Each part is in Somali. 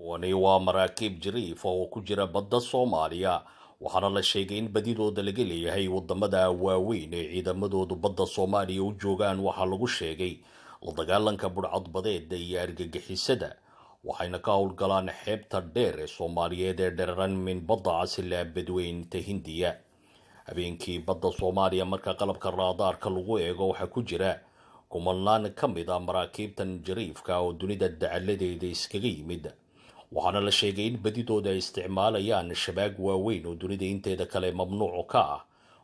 Kuwani waa maraakiib jariif oo ku jira badda Soomaaliya, waxaana la sheegay in badidooda laga leeyahay wadamada waaweyn ee ciidamadoodu badda Soomaaliya u joogaan. Waxaa lagu sheegay la dagaalanka budhcadbadeeda iyo argagixisada, waxayna ka howlgalaan xeebta dheer ee Soomaaliyeed ee dhereran min Badda Cas ilaa Badweynta Hindiya. Habeenkii badda Soomaaliya marka qalabka raadaarka lagu eego, waxaa ku jira kumanaan ka mid ah maraakiibtan jariifka oo dunida dacaladeeda iskaga yimid, waxaana la sheegay in badidooda ay isticmaalayaan shabaag waaweyn oo dunida inteeda kale mamnuuc ka ah.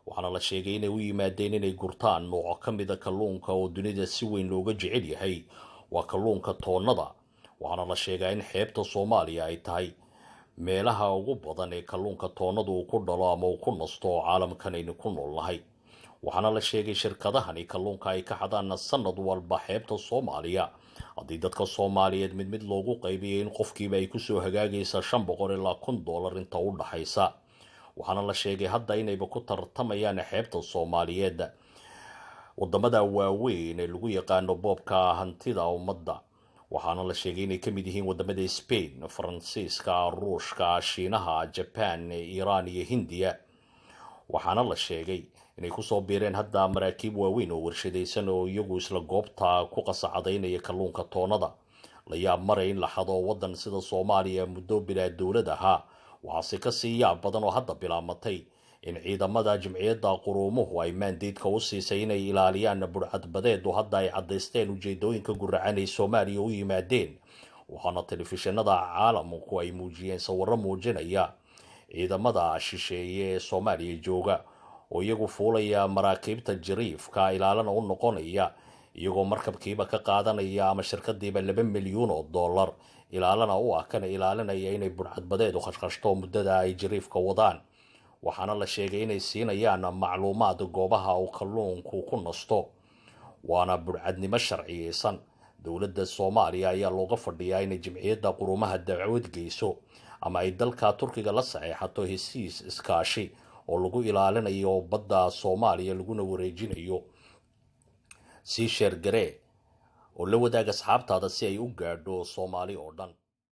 Waxaana la sheegay inay u yimaadeen inay gurtaan nooco ka mida kalluunka oo dunida si weyn looga jecel yahay, waa kalluunka toonnada. Waxaana la sheegaa in xeebta Soomaaliya ay tahay meelaha ugu badan ee kalluunka toonnadu uu ku dhalo ama uu ku nasto oo caalamkan aynu ku noolnahay. Waxaana la sheegay shirkadahani kalluunka ay ka xadaan sanad walba xeebta Soomaaliya, haddii dadka Soomaaliyeed mid mid loogu qaybiyo, in qofkiiba ay kusoo hagaagaysa 500 ilaa $1000 inta u dhaxaysa. Waxaana la sheegay hadda inayba ku tartamayaan xeebta Soomaaliyeed wadamada waaweyn ee lagu yaqaano boobka hantida ummadda. Waxaana la sheegay inay ka mid yihiin wadamada Spain, Faransiiska, Ruushka, Shiinaha, Jaban, Iiraan iyo Hindiya. Waxaana la sheegay inay kusoo biireen hadda maraakiib waaweyn oo warshadaysan oo iyagu isla goobta ku qasacadaynaya kalluunka toonada. La yaab maray in la xado waddan sida Soomaaliya muddo bilaa dowlad ahaa. Waxaase kasii yaab badan oo hadda bilaamatay in ciidamada Jimciyadda Quruumuhu ay maandeedka u siisay inay ilaaliyaan budhcadbadeedu hadda ay caddaysteen ujeedooyinka guracan ay Soomaaliya u yimaadeen. Waxaana telefishinada caalamku ay muujiyeen sawirro muujinaya ciidamada shisheeye ee Soomaaliya jooga oo iyagu fuulaya maraakiibta jariifka, ilaalana u noqonaya, iyagoo markabkiiba ka qaadanaya ama shirkadiiba $2 milyuun, ilaalana u ah kana ilaalinaya inay budhcadbadeedu khashkhashto muddada ay jariifka wadaan. Waxaana la sheegay inay siinayaan macluumaad goobaha uu kalluunku ku nasto, waana budhcadnimo sharciyeysan. Dowladda Soomaaliya ayaa looga fadhiyaa inay Jimciyadda Quruumaha dacwad geyso ama ay dalka Turkiga la saxeexato heshiis iskaashi oo lagu ilaalinayo badda Soomaaliya laguna wareejinayo. Sii share garee oo la wadaag asxaabtaada si ay u gaadho Soomaali oo dhan.